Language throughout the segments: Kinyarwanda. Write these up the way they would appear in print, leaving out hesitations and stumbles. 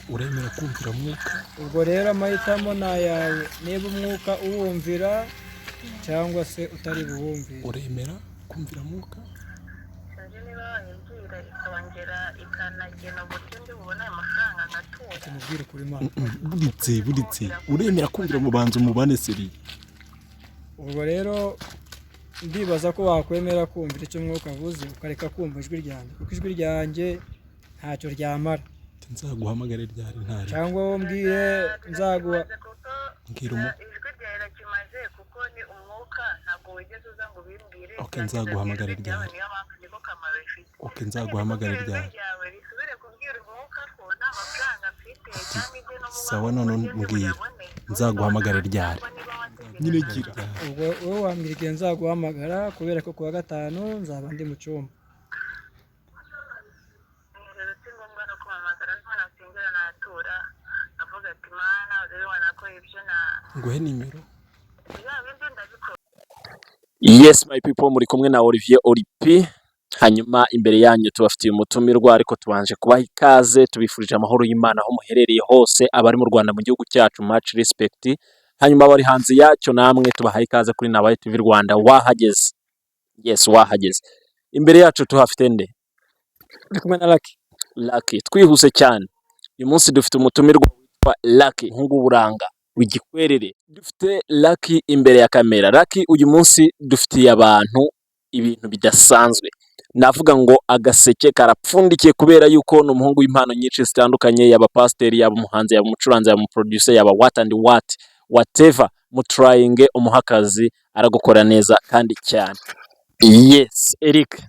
Uremera kumvira Mwuka? Ubwo rero amahitamo ni ayawe, niba Umwuka uwumvira cyangwa se utari buwumvire. Uremera kumvira Mwuka? Sinzi niba wayimbwira ikongera ikanagena uburyo ndi bubone ayo mafaranga nkatura. Tumubwire kuri Imana. Buritse buritse, uremera kumvira mubanza umubane seri. Ubwo rero ndibaza ko wakwemera kumvira icyo Umwuka avuze, ukareka kumva ijwi ryanjye, kuko ijwi ryanjye ntacyo ryamara. Nzaguhamagare ryari ntari? Cyangwa wowe umbwire nzaguha. Turakimaze kuko Mbwira umu ijwi ryawe rirakimaze, kuko ni umwuka, ntabwo wigeze uza ngo ubimbwire. Okay, nzaguhamagare Ijwi ryawe ryari? niyo mpamvu niko kamaro rifite. Okay, nzaguhamagare Ijwi ryari? ryawe risubire kubwira umwuka ko nta mafaranga mfite cyangwa ibyo n'umuba Sawa, none uburyo ndi mbwira. buyabone. Nzaguhamagare ryari? Cyangwa niba wategereje Nyine gira. Ubwo wowe wambwira igihe nzaguhamagara, kubera ko kuwa gatanu nzaba ndi mu cyumba. Rero si ngombwa no kumpamagara, niho nasengera natura avuga ati: "Mana, urabibona ko ibyo na Nguhe nimero. yaba ibyo ndabikora." Yes, my people, muri kumwe na Olivier Oripi. Hanyuma imbere yanyu tubafitiye umutumirwa, ariko tubanje kubaha ikaze, tubifurije amahoro y'Imana aho muherereye hose, abari mu Rwanda, mu gihugu cyacu, much respect. Hanyuma abari hanze yacyo namwe tubahaye ikaze kuri Nabaye TV Rwanda. Wahageze? Yes, wahageze. Imbere yacu tuhafite nde? Ndi kumwe na Lucky. Lucky. Twihuse cyane. Uyu munsi dufite umutumirwa witwa Lucky, umuhungu w'uburanga w'igikwerere. Dufite Lucky imbere ya kamera. Lucky, uyu munsi dufitiye abantu ibintu bidasanzwe. Navuga ngo agaseke karapfundikiye, kubera yuko ni umuhungu w'impano nyinshi zitandukanye, yaba pasiteri, yaba umuhanzi, yaba umucuranzi, yaba umuproducer, yaba what and what, whatever. Mutrayinge umuha akazi, aragukora neza kandi cyane. Yes, Eric.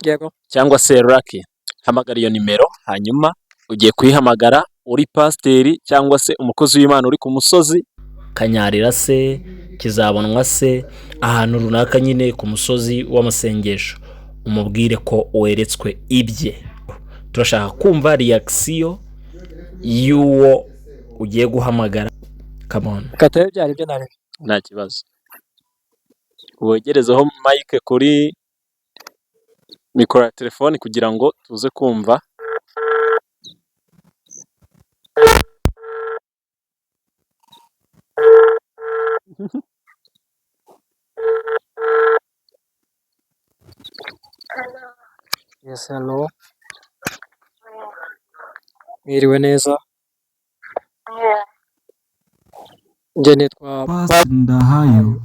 Yego. Cyangwa se Lucky, hamagara iyo nimero. Hanyuma ugiye kuyihamagara uri pasiteri cyangwa se umukozi w'Imana uri ku musozi Kanyarira se, Kizabonwa se, ahantu runaka nyine ku musozi w'amasengesho, umubwire ko weretswe ibye. Turashaka kumva reaction y'uwo ugiye guhamagara. Come on. Reka turebe byari ibyo narebe. Nta kibazo, wegerezeho mic kuri mikoro ya telefoni kugira ngo tuze kumva. Yes, hello. Mwiriwe neza? Njye nitwa Pastor Ndahayo.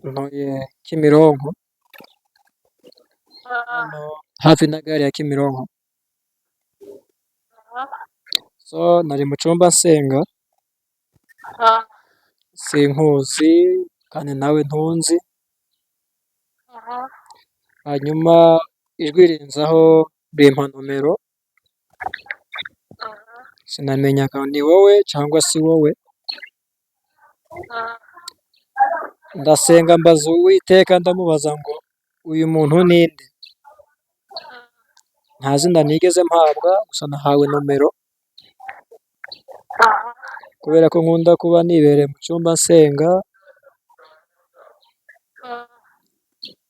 Ntuye Kimironko, hano hafi na gare ya Kimironko. So nari mu cyumba nsenga, sinkuzi kandi nawe ntunzi, hanyuma ijwi rinzaho rimpa nomero, sinamenyaga ni wowe cyangwa si wowe. Ndasenga, mbaza Uwiteka, ndamubaza ngo: "Uyu muntu ni nde?" Nta zina nigeze mpabwa, gusa nahawe nomero. Kubera ko nkunda kuba nibereye mu cyumba nsenga,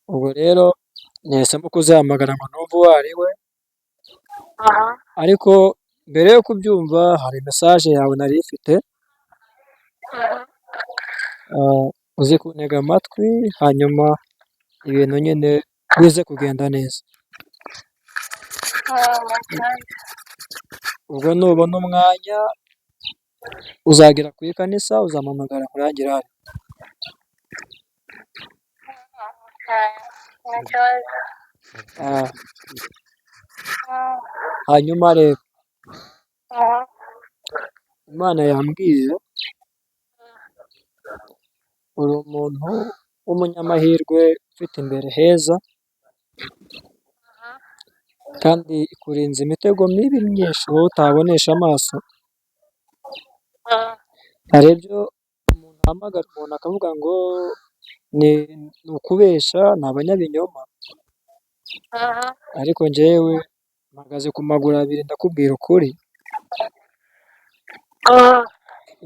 ubwo rero nahisemo kuzihamagara ngo numve uwo ari we. Ariko mbere yo kubyumva hari message yawe nari mfite, uze kuntega amatwi, hanyuma ibintu nyine bize kugenda neza. Ubwo nubona umwanya uzagera ku ikanisa, uzampamagara nkurangire aho ari. Hanyuma rero Imana yambwiye uri umuntu w'umunyamahirwe, ufite imbere heza, kandi ikurinze imitego mibi myinshi wowe utabonesha amaso. Hari ibyo umuntu ahamagara umuntu akavuga ngo ni ukubeshya, ni abanyabinyoma, ariko njyewe mpagaze ku maguru abiri, ndakubwira ukuri.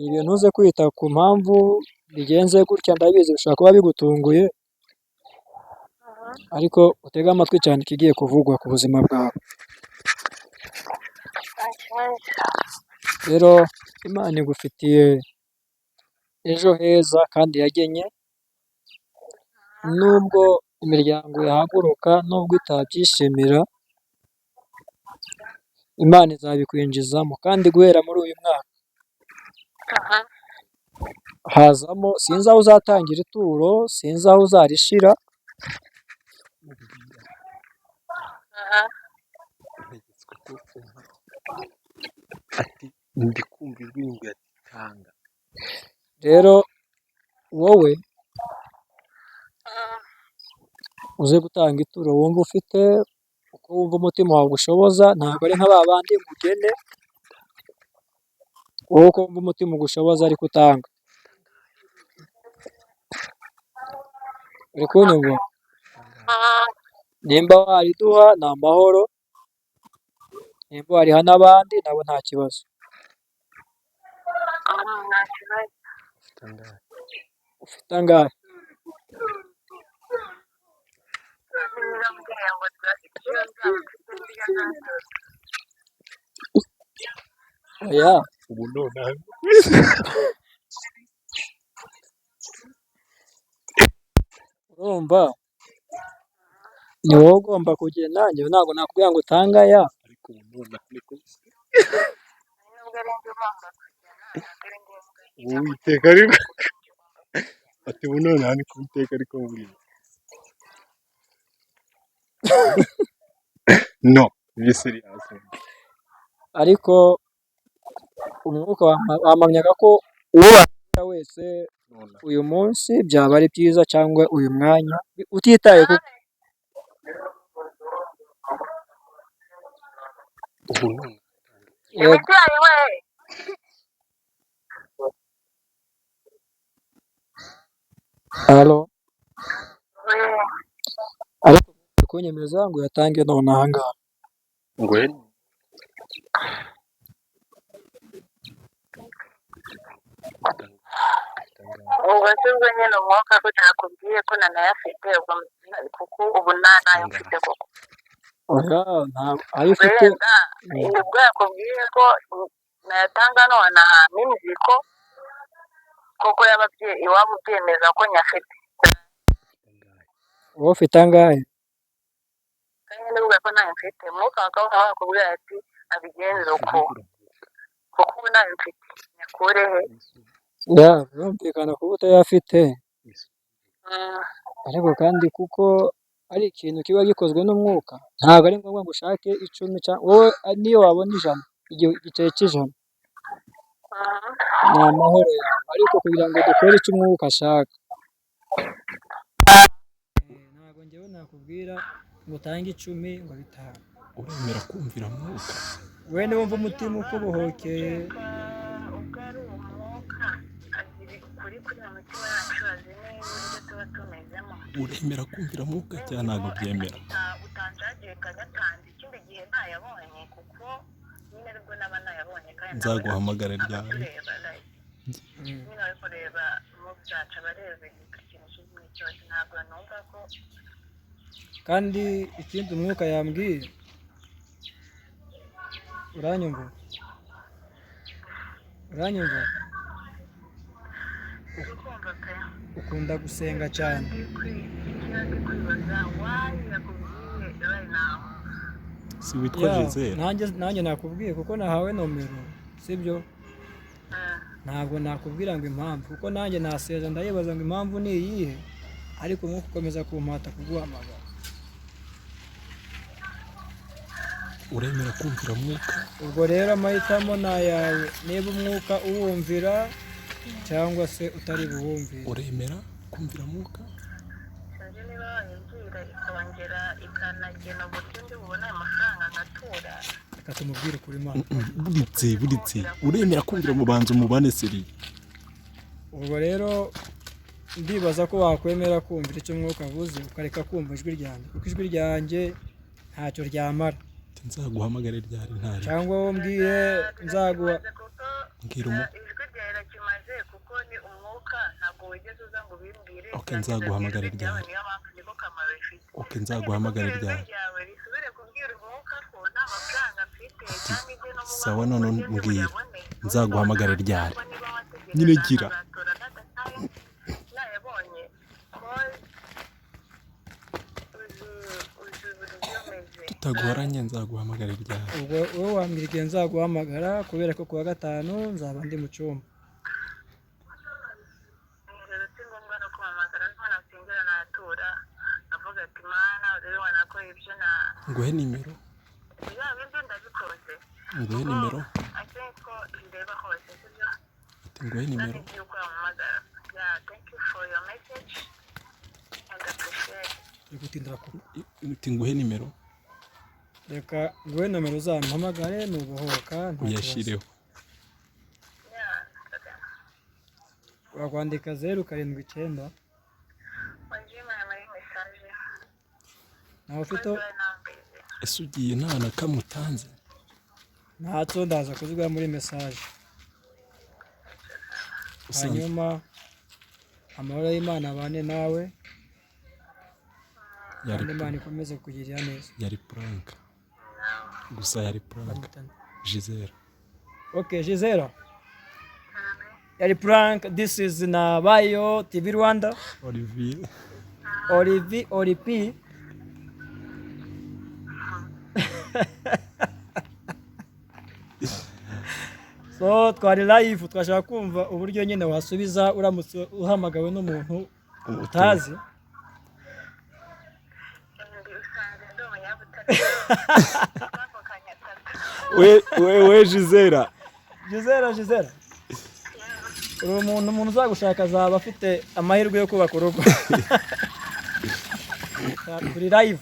Ibintu uze kwita ku mpamvu bigenze gutya, ndabizi bishobora kuba bigutunguye, ariko utege amatwi cyane ikigiye kuvugwa ku buzima bwawe. Rero Imana igufitiye ejo heza kandi yagenye, nubwo imiryango yahaguruka, nubwo itabyishimira, Imana izabikwinjizamo kandi guhera muri uyu mwaka hazamo, sinzi aho uzatangira ituro, sinzi aho uzarishira, Ntegetswe ko ati ndi kumva ijwi rimbwira ati tanga. Rero wowe uze gutanga ituro wumva ufite, uko wumva umutima wawe ugushoboza, ntabwo ari nka ba bandi ngo ugene, wowe uko wumva umutima ugushoboza ariko utanga. Uri kunyumva? Nimba wariduha ni amahoro, nimba wariha n'abandi nabo nta kibazo. Nta kibazo. Ufite angahe? Ufite angahe? Nirambwiye ngo icyo nzaba mfite niryo nzatura. Oya, Ubu nonaha urumva ni wowe ugomba kugena, njyewe ntabwo nakubwira ngo utange aya, ariko ubu nonaha niko Nubwo ari njye ugomba kugena, ntabwo ari ngombwa. Ubu Uwiteka ariko ati ubu nonaha niko Uwiteka ariko mbwira. No, be serious. Ariko umwuka wampamyaga ko uwo wabwira wese Nonaha. uyu munsi byaba ari byiza cyangwa uyu mwanya, utitaye ku Ubu nonaha. Yego. Imiti yayinyweye. Halo, ariko uri kunyemeza ngo uyatange none aha ngaha. Ngo he? Ubwo se ubwo nyine umwuka ko nakubwiye ko nanayafite, ubwo kuko ubu nta nayo mfite koko. Oya, nta ayo ufite. Wenda nibwo yakubwiye ko nayatanga nonaha, nzi ko koko yaba iwabo ubyemeza ko nyafite. Wowe ufite angahe? Kandi nubwo ko ntayo mfite, umwuka bakaba bakubwira ati abigenze uko, kuko ubu ntayo mfite nyakure he? Ya, birumvikana kuba utayafite, ariko kandi kuko ari ikintu kiba gikozwe n'umwuka, ntabwo ari ngombwa ngo ushake 10 cyangwa wowe niyo wabona 100, igiceri cy'100 ni amahoro yawe, ariko kugira ngo dukore icyo umwuka ashaka. Ntabwo njyewe nakubwira ngo utange 10 ngo 5. Uremera kumvira mwuka? We niwumva umutima ukubohokeye. Ubwo ari umwuka azi ukuri kuri mu mitima yacu, azi n'uburyo tuba tumezemo. Uremera kumvira mwuka cyangwa ntabwo ubyemera? Utanjagiye kagatanze ikindi gihe ntayabonye, kuko nyine aribwo naba nayabonye kandi nawe Nzaguhamagara aba ryari? atureba, like, nyine ari kureba mu byacu, aba areba buri kintu kimwe cyose, ntabwo numva ko Kandi ikindi umwuka yambwiye, uranyumva? Uranyumva? Uri kumva pe. Ukunda gusenga cyane. Icyo ndi kwibaza, why yakubwiye right now? Si witwa Ya, Gisele? nanjye nakubwiye kuko nahawe nomero, sibyo? Ntabwo nakubwira ngo impamvu, kuko nanjye naseza ndayibaza ngo impamvu ni iyihe, ariko umwuka ukomeza kumpata kuguhamagara. Uremera kumvira mwuka? Ubwo rero amahitamo ni ayawe, niba umwuka uwumvira cyangwa se utari buwumvire. Uremera kumvira mwuka? Sinzi niba wayimbwira ikongera ikanagena uburyo ndi bubone ayo mafaranga nkatura. Reka tumubwire kuri Mana. Buritse uremera kumvira mubanza umubane seri. Ubwo rero ndibaza ko wakwemera kumvira icyo umwuka avuze, ukareka kumva ijwi ryanjye, kuko ijwi ryanjye ntacyo ryamara. Nzaguhamagare ryari ntari? Cyangwa wowe umbwiye nzaguha. Kuko Mbwira umu ijwi ryawe rirakimaze, kuko ni umwuka, ntabwo wigeze uza ngo ubimbwire. Okay, nzaguhamagara Ijwi ryawe ryari? niyo mpamvu niko kamaro rifite. Okay, nzaguhamagare Ijwi ryari? ryawe risubire kubwira umwuka ko nta mafaranga mfite, cyangwa ijye no Sawa, none mbwira, nzaguhamagare ryari? Nyine gira. Nayabonye uzi uburyo meze. Tutagoranye, nzaguhamagare ryari? Ubwo wowe wambwira igihe nzaguhamagara, kubera ko kuwa gatanu nzaba ndi mu cyumba. Rero si ngombwa no kumpamagara, niho nasengera natura avuga ati: "Mana, urabibona ko ibyo na Nguhe nimero? Ya bindi ndabikoze." Nguhe nimero? I think ko ndeba hose, sibyo? Ati nguhe nimero. Thank you kumpamagara. Yeah, thank you for your message and appreciate. Uri gutindira ku Ati nguhe nimero. Reka nguhe nomero, uzamuhamagare nubohoka, nta kibazo. Uyashyireho. Yeah, okay. Wakwandika 079. Wajima muri message. Ntawe ufite. Ese ugiye nta na kamwe utanze? Ntacyo, ndaza kuziguha muri message. Usanzwe Hanyuma amahoro y'Imana abane nawe. Yari Kandi Imana ikomeze kugirira neza. Yari prank gusa, yari prank, Gisele. Okay, Gisela, yari prank. This is Nabayo TV Rwanda. Olivier. Olivi Olipi. So twari live, twashaka kumva uburyo nyine wasubiza uramutse uhamagawe n'umuntu utazi. Ndi usanze ndi umunyabutare, twavukanye atatu. We Gisela. Gisela, Gisela, uri umuntu uzagushaka azaba afite amahirwe yo kubaka urugo. Turi live,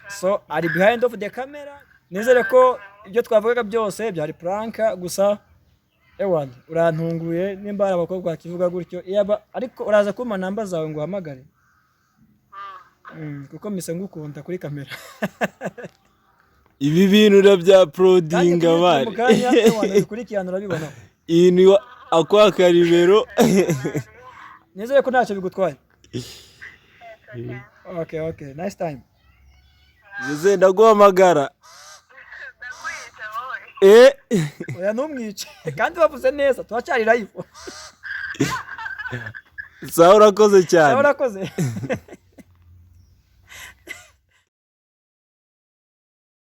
so ari behind of the camera. Nizere ko ibyo twavugaga byose byari prank gusa. Ewan, urantunguye nimba hari abakobwa bakivuga gutyo. Iyaba ariko uraza kumpa namba zawe ngo uhamagare, kuko mise ngukunda kuri kamera. Ibi bintu urabya Kandi porodinga kuri bari mu kanya, ewan, ubikurikirana urabibona. Iyi ni akwaka nimero. Nizere ko ntacyo bigutwaye. Okay, nice time. Gisele, ndaguhamagara. Ndakwica wowe. Eh. Oya, ntumwice, kandi bavuze neza, turacyari live. Sawa, urakoze Sawa. cyane. Urakoze.